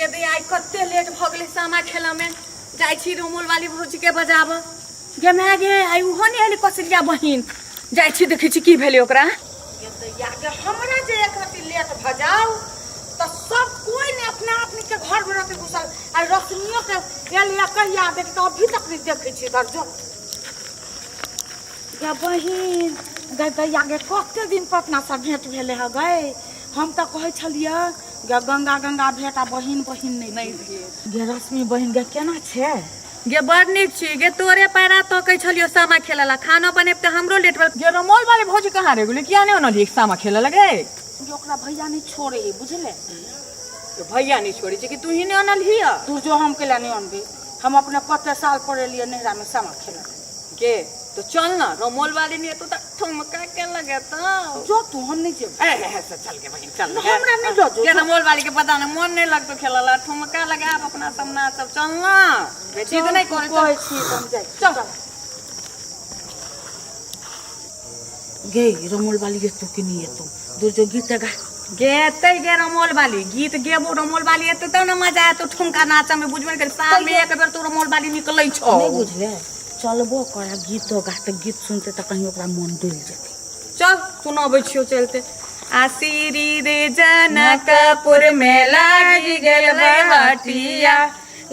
गे दै आइ कते लेट भऽ गेलै सामा खेलऽमे। जाइ छी रोमोल वाली भौजी के बजाबऽ। गे माय गे, आइ ओहो नहि एलै कसरिया बहिन। जाइ छी देखै छी की भेलै ओकरा। गे दैया गे, हमरा जे एक रति लेट भऽ जाउ तऽ सब कोइ ने अपना अपनी के घर में रहते घुसल। आ रश्मियो के एलिया कहिया देख तऽ अभी तक नहीं देखै छी घर जो। गे बहिन गे दैया गे, कते दिन पर अपना सब भेंट भेलै ह गए। हम तऽ कहै छलियै गे गंगा गंगा भेंट आ बहिन बहिन नहि भेल। गे रश्मि बहिन गे, केना छै? गे बड़ नीक छी गे, तोरे पैरा तकै छलियो सामा खेलऽ ला। खाना बनेब तऽ हमरो लेट भेल। गे रमोल वाली भौजी कहाँ रहि गेलै? किया नहि अनलियै सामा खेलऽ लगे? गे ओकरा भैया नहि छोड़े है बुझले। गे भैया नहि छोड़े छै कि तू ही नहि अनलही? तू जो, हम केला नहि अनबे? हम अपने कते साल पर एलियै नैहरा में सामा खेलऽ। गे तो चल ना, रमोल वाली नहीं तो ठुमका के लगे तो जो तू, हम नहीं जेब। ए हे से चल के बहिन चल। हमरा नहीं जो। के रमोल वाली के पता नहीं मन नहीं लगतो खेला ला, ठुमका लगा अपना सब नाचब। चल ना, जिद नहीं करे। कहै छी हम जाइ। चल। गे रमोल वाली एतो कि नहीं एतो? दूर जो, गीत गा। गे एतै गे रमोल वाली, गीत गेबो। रमोल वाली एतै तब ने मजा एतो ठुमका नाचऽ में। बुझबे नहीं साल में एक बेर तो रमोल वाली निकलै छौ। नहीं बुझले, चलबो कर गीतो गा तऽ गीत सुनते तऽ कहीं ओकरा मन डोलि जेतै। चल सुनाबै छियौ चलते। आ श्री रे जनकपुर में लागि गेल हटिया,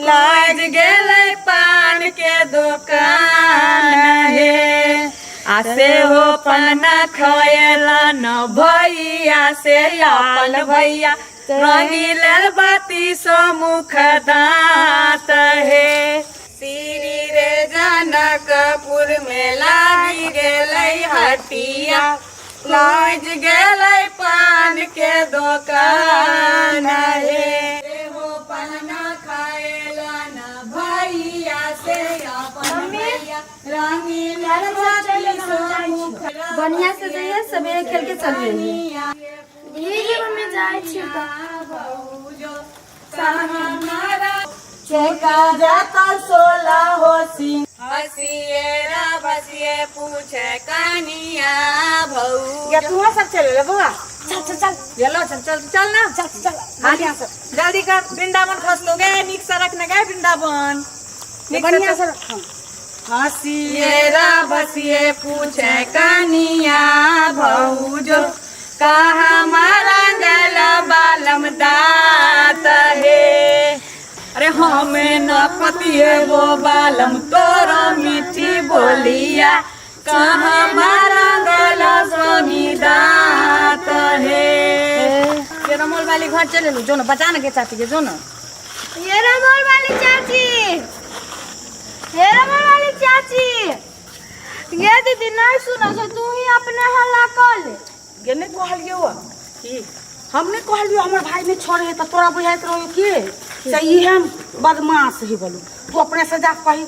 लागि गेलै पान के दोकान हे। आ से हो पाना खएला न भैया से अपन भैया, रंगी लेल बाती सो मुख दाँत हे। श्री रे जनकपुर में लागि गेलै हटिया, लागि गेलै पान के दोकान हे। हो पाना खाएला न भैया से अपन भैया, रंगी लेल बाती सो मुख। बढ़िया से जइए, सवेरे खेल के चल जइए। ठीक है मम्मी, जाइ छी तऽ। चौका जाता सोला हो सिंह हसिए रा बसिए पूछे कनिया भौ। या तू सब चले ले बौआ, चल चल चल। चलो चल चल चल ना। चल चल, बढ़िया से। जल्दी कर, वृंदावन खसलो गे, नीक से रखने गए वृंदावन नीक से। बढ़िया से रख। हसिए रा बसिए पूछे कनिया भौजो, कहाँ मारंगल बालम दात हे। अरे हमें न पतिए वो बालम तोरो मीठी बोलिया, कहाँ मारंगल स्वामी दात हे। ये रमोल वाली घर चले लो जो न बचा न के चाची के जो न। ये रमोल वाली चाची, ये रमोल वाली चाची। ये दीदी नहीं सुनो छो, तू ही अपने हल्ला कर ले। गे नहीं कहलियो की हम नहीं कहलियो, हमर भाई नहीं छोड़े है तऽ तोरा बुझाइत रहो की से ई हम बदमाश ही बोलू। तू अपने से जा कही।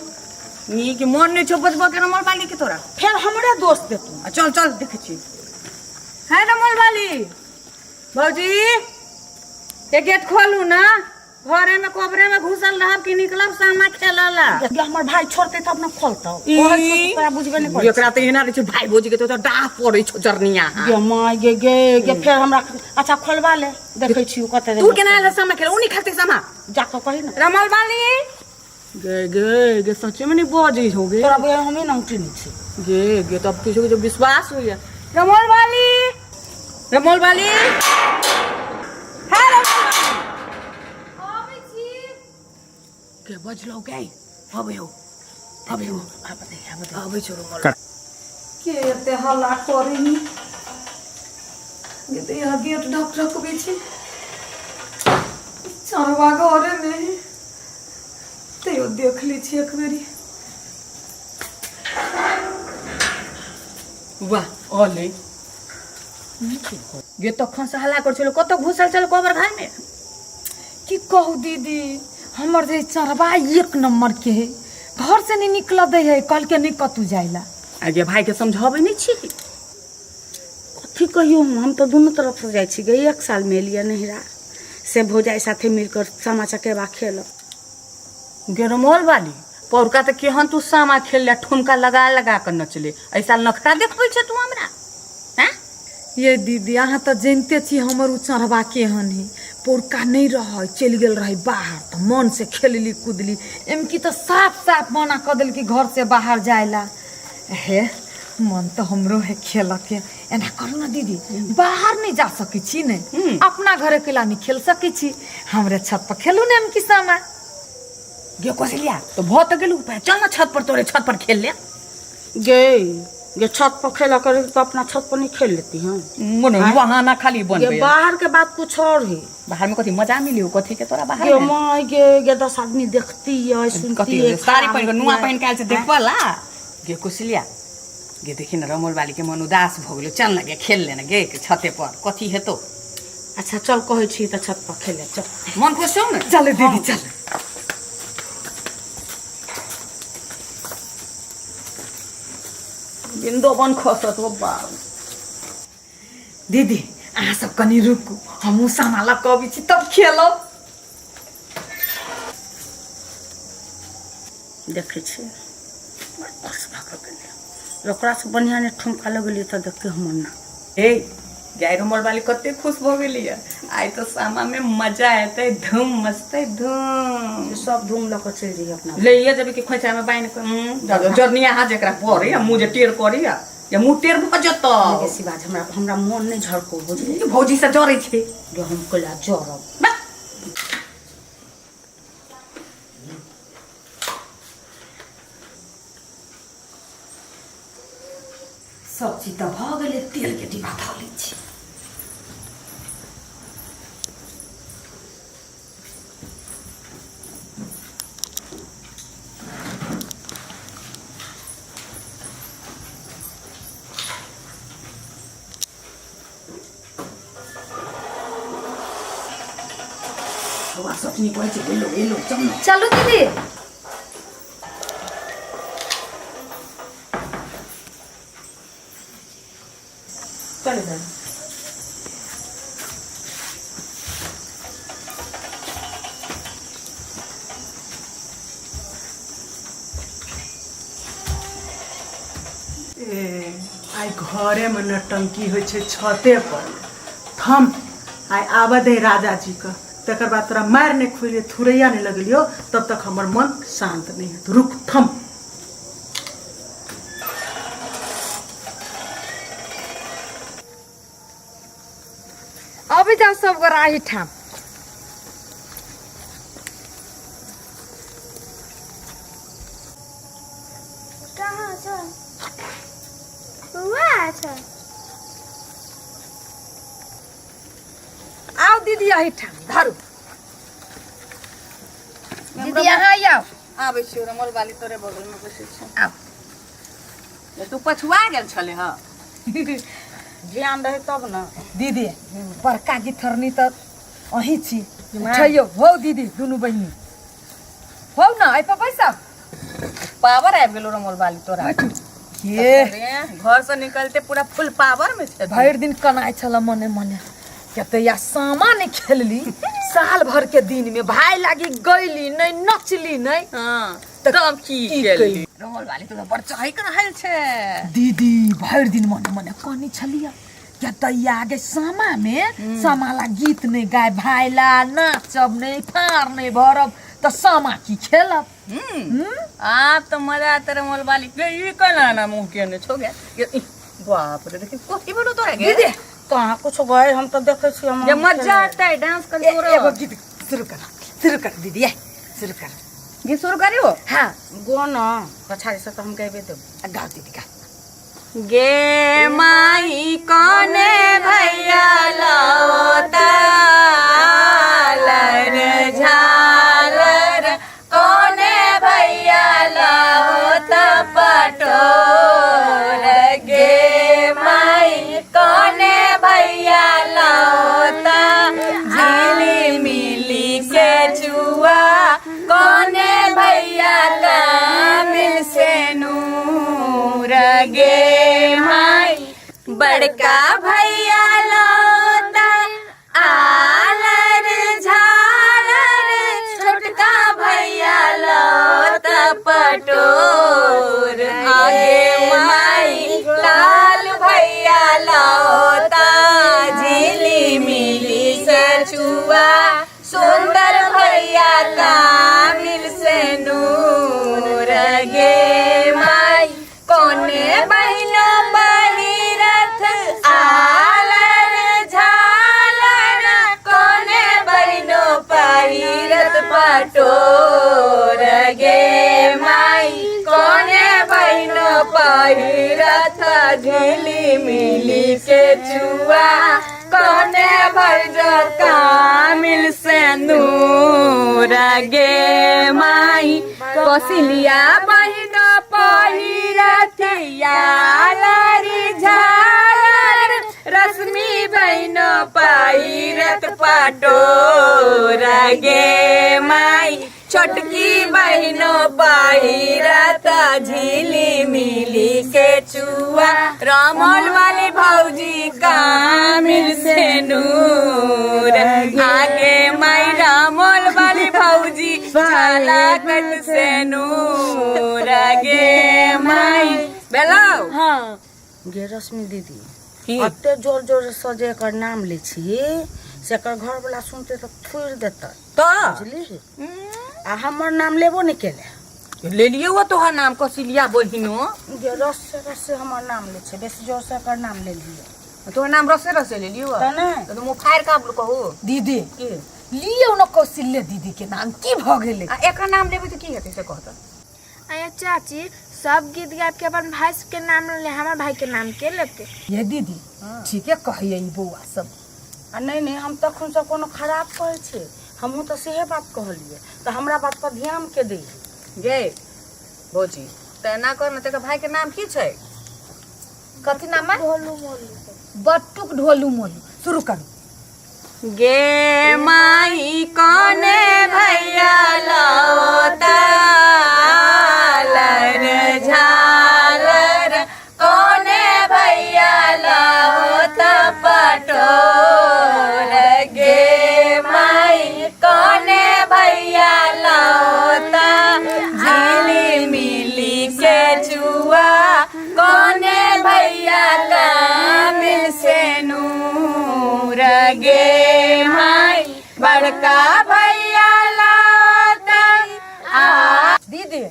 नीक मन नहीं छो बजबो के रमोल वाली के तोरा। फेर हमरे दोष देतू। आ चल चल देखे छी। है रमोल वाली भौजी, ये गेट खोलू ना। घरे में कोबरे में घुसल रहब कि निकलब सामा खेलऽ ला? गे हमर भाई छोड़ते तब न खोलतौ। ई। कहै छौ तऽ तोरा बुझबे नहि करै। एकरा तऽ एना रहै छै भाई भौजी के तो डाह पड़ै छौ जरनिया। गे माय गे गे गे, फेर हमरा अच्छा खोलबा ले, देखै छियौ कते। तू केना एल सामा खेल? उ नहीं खेलते सामा। जा कऽ कही न। रमल वाली गे गे गे, सच्चे में नहीं बजै हो गे। तोरा बुझाइ हमे न उठी नहि छी। गे गे, तब किछो किछो विश्वास होइया। रमोल वाली, रमोल वाली है, रमोल वाली के बजलौ गे? अबै हो, अबै हो, अबै छौ रमोल के। एते हल्ला करही गे? तऽ यहाँ गेट ढक ढकबै छै चरवा घरे में, तैयो देख लै छी एक बेरी। वाह अलै गे, तखन से हल्ला कर छलो, कतऽ घुसल छल कोबर घर में? की कहू दीदी, हमर जे चरवा एक नंबर के है, घर से नहीं निकल दे है, कल के नहीं कतू जाइला। आगे भाई के समझाबै नहीं छी? कथी कहियौ, हम तऽ दुनू तरफ से जाइ छी गे। एक साल में एलियै नैहरा से भौजाई साथे मिलकर सामा चकेबा खेलब। गेरमोल वाली, पौरका तऽ केहन तू सामा खेल ले, ठुमका लगा लगा कऽ नचले, एहि साल नखरा देखबै छै तू हमरा हैं? ये दीदी, अहाँ तऽ जनिते छी हमर ओ चढ़वा केहन है। पौरका नहि रहै, चलि गेल रहै बाहर, तऽ मन से खेलली कूदली। एमकी तऽ साफ साफ मना कऽ देलकी घर से बाहर जाय ला। हे मन तऽ हमरो है खेलऽ के। एना करू ने दीदी, बाहर नहि जा सकै छी ने, अपना घर अकेला नहि खेल सकै छी, हमरे छत पर खेलू ने एमकी सामा। गे कौशल्या, तो भऽ तऽ गेलू, चल ना छत पर, तोरे छत पर खेल ले। गे गे छत पर खेला करे तो अपना छत पर नहीं खेल लेती हम। मने वहाँ ना खाली बनबे। गे बाहर के बात कुछ और है। बाहर में कथी मजा मिली हो, कथी के तोरा बाहर गे में? माय गे, गे 10 आदमी देखती है, सुनती कथी है, साड़ी खड़ा पहिन के नुआ होती है। पहिन के आयल छै देखबला। गे कौशल्या गे, देखी न रमोल वाली के मन उदास भऽ गेलो, चल न गे खेल ले न गे छते पर, कथी हेतो। अच्छा चल कहै छी तऽ छत पर खेले चल। मन खुश छौ ने? चल दीदी चल। बिंदो बन खसत हो बाप। दीदी अहाँ सब कनी रुकू, हमहूँ सामान लऽ कऽ अबै छी तब खेलब। देखै छी बड़ खुश भऽ कऽ गेलै, ओकरासँ बढ़िआँ नहि ठुमका लगेलियै तऽ देखियौ हमर नाम। हे गाय रमोल वाली कते खुश भऽ गेलियै, आइ तऽ सामा में मजा एतै, धूम मचतै धूम। सब धूम लऽ कऽ चलि जइयै अपना। लैये जेबै कि खोइचा में बान्हि कऽ? जरनिया हाथ जेकरा पड़ै आ मुँह जे टेढ़ करैया, या मुँह टेढ़ भऽ जेतौ। बेसी बात हमरा हमरा मोन नहि झड़कौ बुझली। भौजी से जरै छै। जे हम कैला जरब? सब चीज तऽ भऽ गेलै, तेलके डिब्बा धऽ लै छी। बौआ सपनी कहै छै एलो एलो चल न। चलू दीदी। चल जा। ए आइ घरेमे नौटंकी होइ छै छते पर। थम, आइ आबऽ दे राजा जीके, तकर बाद तोरा मारि नहि खुएलियो, थुरैया नहि लगेलियो, तब तक हमर मन शान्त नहि हेतौ। रुक थम। अबै जाउ सब गोरा एहिठाम। कहाँ छ बौआ? छ आउ दीदी एहिठाम धरू। दीदी अहाँ आउ। आबै छियौ रमोल वाली, तोरे बगलमे बैसै छियौ। आउ। तू पछुआ गेल छले हँ। ध्यान रहे तब ने। दीदी बड़का गिथरनी तऽ अहीं छी, उठैयौ हौ दीदी दुनू बहिनी हौ न एहि पर बैसब। पावर आबि गेलो रमोल वाली तोरा। ये घर से निकलते पूरा फुल पावर में छै। भरि दिन कनाइ छल मने मने कते या सामा नहि खेलली साल भर के दिन में, भाई लागी गैली नहि, नचली नहि। हाँ तऽ तब की की केली? केली? रमोल वाली तो बड़ चहक रहल छै। दीदी भरि दिन मने मने कनी छलियै क्या दैया गे सामा में सामाला गीत नहि गाय भाइला, नाचब नहि, फाड़ नहि भरब तऽ सामा की खेलब? आब तऽ मजा आते रमोल वाली। गे ई केना ना मुँह केने छौ गे? गे, ई, बाप रे देखी कथी बोलो तोरा गे? दीदी कहाँ कुछ गए, हम तऽ देखै छी हम। जे मजा आते डांस कर तोरा। एगो गीत शुरू कर, शुरू कर दीदी, ये शुरू कर। गीत शुरू करियो। हाँ गो न पछाड़ी से तऽ हम गएबे देब। गाओ दीदी गाओ। गे माई कौने भैया लौता लर झालर, कौने भैया लौता पटोर, गे माई कौने भैया लौता झिली मिली के चुआ, कौने भैया कामिल से नूर, गे माई बड़का भैया लौता आलर झालर, छोटका भैया लौता पटोर, आगे माई लाल भैया लौता झिली मिली से चुआ, पटोर गे माई कोने बहिन पहिरत झिली मिली के चुआ कोने भैज कामिल से नूर गे माई कौशल्या बहिन पहिरथिया लारी झालर रश्मि बहिन पहिरत पटोर गे माई छोटकी बहिन पहिरत झिली मिली के चुआ रमल वाली भौजी कामिल से नूर आगे माई रमल वाली भौजी झाला कट से नूर गे माई बेलाउ। हाँ गे रश्मि दीदी, की? एते जोर जोर से जे एकर नाम लै छी से एकर घर वाला सुनते तऽ थुरि देतै। तऽ बुझली? आ हमर नाम लेबो नहि केले। लेलियो वो तोहर नाम कौशल्या बहिनो। गे रस से रस से हमर नाम लै छै, बेसी जोर से एकर नाम लेलियै। तोहर नाम रसे रसे लेलियो। तऽ नहि। तऽ मुँह फाड़ि कऽ कहू। दीदी। की? लियौ ने कौशल्य दीदी के नाम, की भऽ गेलै? आ एकर नाम लेबै तऽ की हेतै से कहत। अरे चाची, सब गीत गाबि के अपन भाई सबके नाम ले, हमर भाई के नाम के लेते? ये दीदी, ठीके कहैया ई बौआ सब। आ नहि नहि, हम तखन से कोनो खराब कहै छी? हमहूँ तऽ सेहे बात कहलियै, तऽ हमरा बात पर ध्यान के दै? गे भौजी, तऽ एना कर ने, तेकर भाई के नाम की छै? कथी नाम है? ढोलू मोलू। बट्टुक ढोलू मोलू। शुरू करू। गे माई कौने भैया लौता लर झालर, कौने भैया लौता पटोर गे माई कौने भैया लौता झिली मिली के चुआ, कौने भैया कामिल से नूर गे माई बड़का भैया लौता आ। दीदी,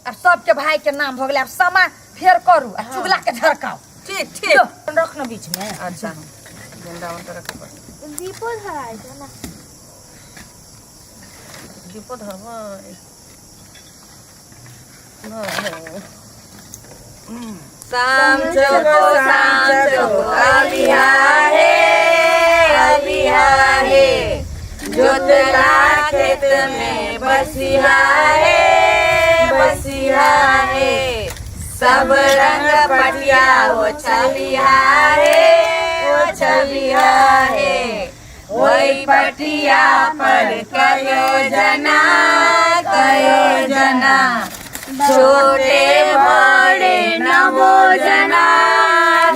आब सबके भाई के नाम भऽ गेलै, आब समा फेर करू आ चुगला के झरकाउ। ठीक ठीक। रख न बीच में। अच्छा, वृंदावन तो रखे पड़तै। दीपो धराइ छै ने। दीपो धरबै। शाम चौको, शाम चौको, अबिहा हे, अबिहा हे, जोतला खेत में बसिहा हे, बसिहा हे, सब रंग पटिया हो छबिहा हे, ओ छबिहा हे, ओई पटिया पर कयो जना, कयो जना, छोटे बड़े नवो जना,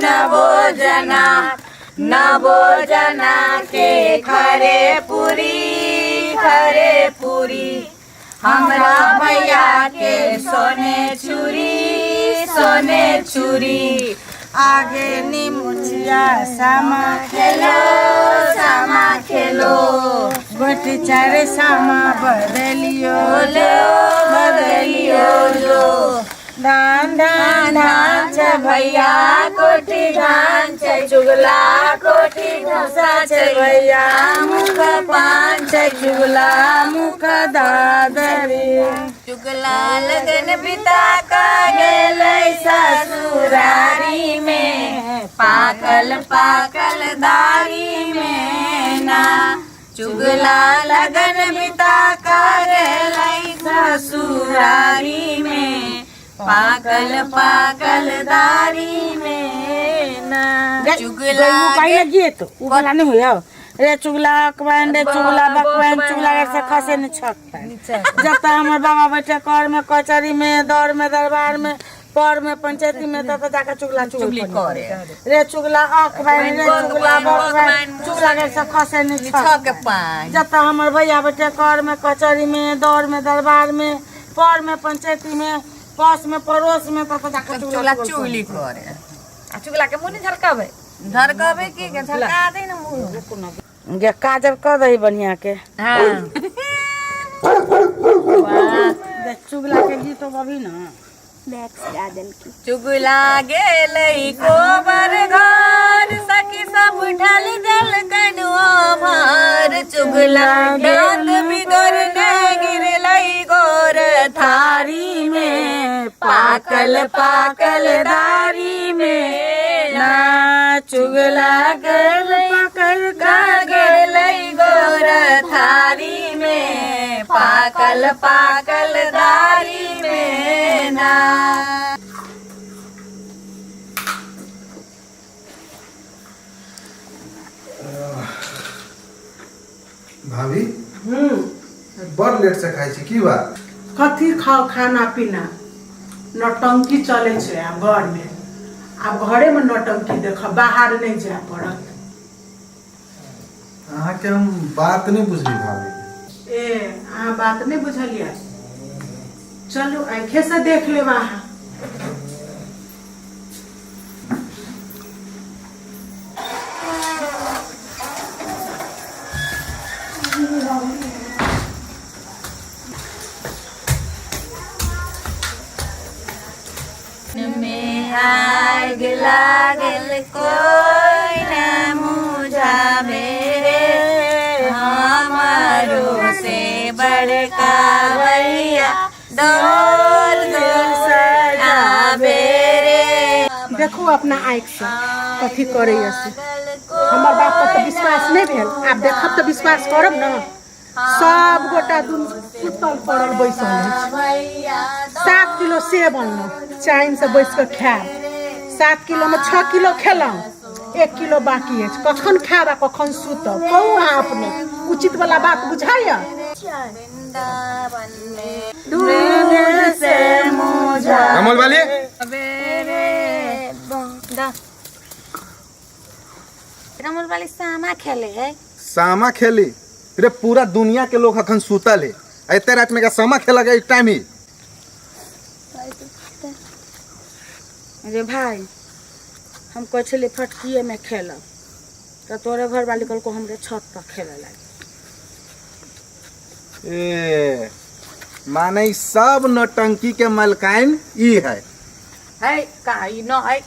नवो जना, नवो जना के खरे पूरी, खरे पूरी, हमरा भैया के सोने छुरी, सोने छुरी। आगे निमुचिया सामा खेलो, सामा खेलो। गोटी चारे सामा बदलियो। लो बदलियो लो। धान धान धान छै भैया कोठी, धान छै चुगला कोठी, घुसा छै भैया मुख पान छै चुगला मुख दादरी। चुगला लगन बिता का गेलै ससुरारी में, पाकल पाकल दारी में ना। चुगला लगन बिता का गेलै ससुरारी में, पाकल पाकल दारी में ना। चुगला कहिया गीत उ वाला नहीं होया रे, चुगला अकबैन रे, चुगला बकबैन, चुगला से खसे नहीं छक पाइन। जब तक हमर बाबा बैठे कर में, कचहरी में, दौड़ में, दरबार में, पर में, पंचायती में, तब जाके चुगला चुगली चुगली करे। रे चुगला अकबैन रे, चुगला बकबैन, चुगला से खसे नहीं छक छक पाइन। जब तक हमर भैया बैठे कर में, कचहरी में, दौड़ में, दरबार में, पर में, पंचायती में, पस में, पड़ोस में, तब जाके चुगला चुगली करे। आ चुगला के मुँह नहीं झरकाबै? झरकबे की के, झरका दे ना मुँह। गे काजर कऽ दही बढ़िया के। हाँ। गे चुगला के गीत अभी ना। मैक्स गा देलकी। चुगला गेलै कोबर घर, सखी सब ढल देलकन भार, चुगला दाँत बिदोर ने गिर। पाकल पाकल दारी में ना चुगला गेल पाकल गेलै गोर थारी में पाकल पाकल दारी में ना। भाभी, बड़ लेट से खाइ छी, की बात? कथी खाओ खाना पीना, नौटंकी चलै छै आब घरमे। आब घरेमे नौटंकी देखब, बाहर नहि जाय पड़त। अहाँके हम बात नहि बुझली भाभी। ए, अहाँ बात नहि बुझलियै? चलू, आँखेसँ देख लेब अहाँ। में आग लागल कोई न मुझावे रे, हमारो से बड़का भैया दौड़ दौड़ सजावे रे। देखू अपना आँखिसँ कथी करैए से। हमर बाप पर तऽ विश्वास नहि भेल, आब देखब तऽ विश्वास करब ने। सब गोटा दुनू सुतल पड़ल बैसल अछि। 7 किलो सेब अनलहुँ, चैनसँ बैस कऽ खायब। 7 किलोमे 6 किलो खेलहुँ, 1 किलो बाकी अछि। कखन खायब आ कखन सुतब, कहू अहाँ अपने? उचित वाला बात बुझाइए? कमल वाली रमल वाली सामा खेले है। सामा खेली रे? पूरा दुनिया के लोग अखन सुतल है, एते रात में का सामा खेला के टाइम ही? अरे भाई, हम कहै छलियै फटकिए में खेलब, तऽ तोरे घर वाली कहलको हमरे छत पर खेले लागी। ए, माने ई सब नौटंकी के मलकाइन ई है। है कहाँ ई न है,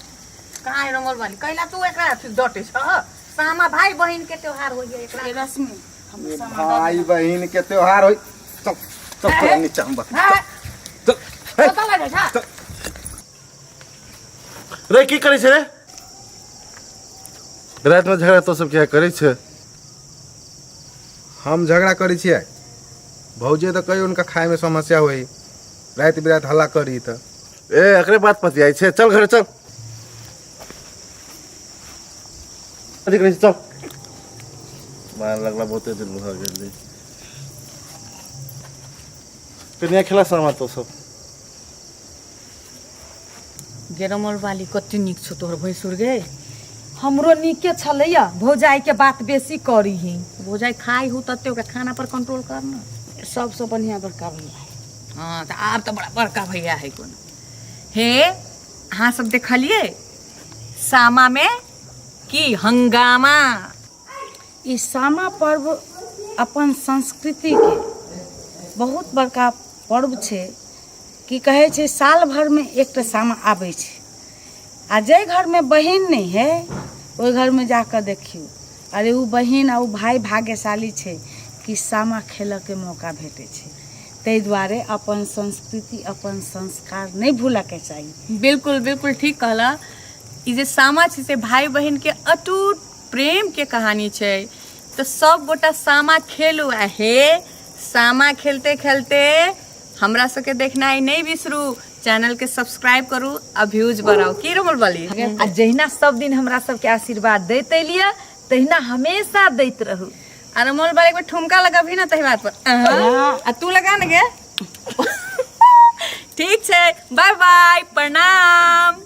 कहाँ है रंगोल वाली? कैला तू एकरा फिर डटे छ? सामा भाई बहिन के त्योहार होइए एकरा। ए रश्मि, हम ये सामा भाई बहन के त्योहार होई। चल चल, तोरा नीचा हम बता। चल, हे, कतऽ लगे छ? रे, की करै छै रे? रातिमे झगड़ा तो सब किया करै छै? हम झगड़ा करै छियै? भौजी तऽ कहियो हुनका खाय में समस्या होई, राति बिराति हल्ला करी तऽ। ए, एकरे बात पतियाइ छै। चल घरे चल। कथी करै छै? चल, मार लगला, बहुते दिन भऽ गेलै। कनिया खेला सामा तो सब। गेरमल वाली, कते नीक छौ तोहर भैंसुर गे। हमरो नीके छलैया, भौजाई के बात बेसी करी ही। भौजाई खाइ हूँ तते, ओकरा खाना पर कंट्रोल कर न। सबसँ बढ़िआँ बड़का भैया। हाँ, तऽ आब तऽ बड़ा बड़का भैया है कोनो। हे, अहाँ सब देखलियै सामा में की हंगामा? ई सामा पर्व अपन संस्कृतिके बहुत बड़का पर्व छै। की कहै छै, साल भरिमे एकटा सामा आबै छै, आ जाहि घरमे बहिन नहि है ओहि घरमे जाकऽ देखियौ, अरे ओ बहिन आ ओ भाय भाग्यशाली छै कि सामा खेलऽके मौका भेटै छै। ताहि दुआरे अपन संस्कृति, अपन संस्कार नहि भूलऽके चाही। बिल्कुल बिल्कुल ठीक कहला। ई जे सामा छै से भाई बहिन के अटूट प्रेम के कहानी छै, तऽ सब गोटा सामा खेलू। आ हे, सामा खेलते खेलते हमरा सबके देखनाइ नहि बिसरू। चैनल के सब्सक्राइब करू आ व्यूज बढ़ाउ। की रमल बली? आ जहिना सब दिन हमरा सबके आशीर्वाद दैत एलियै, तहिना हमेशा दैत रहू। आ रमोल बाली, एक बेर ठुमका लगबही ना तही बात पर। आ तू लगा ने गे। ठीक छै, बाय बाय, प्रणाम।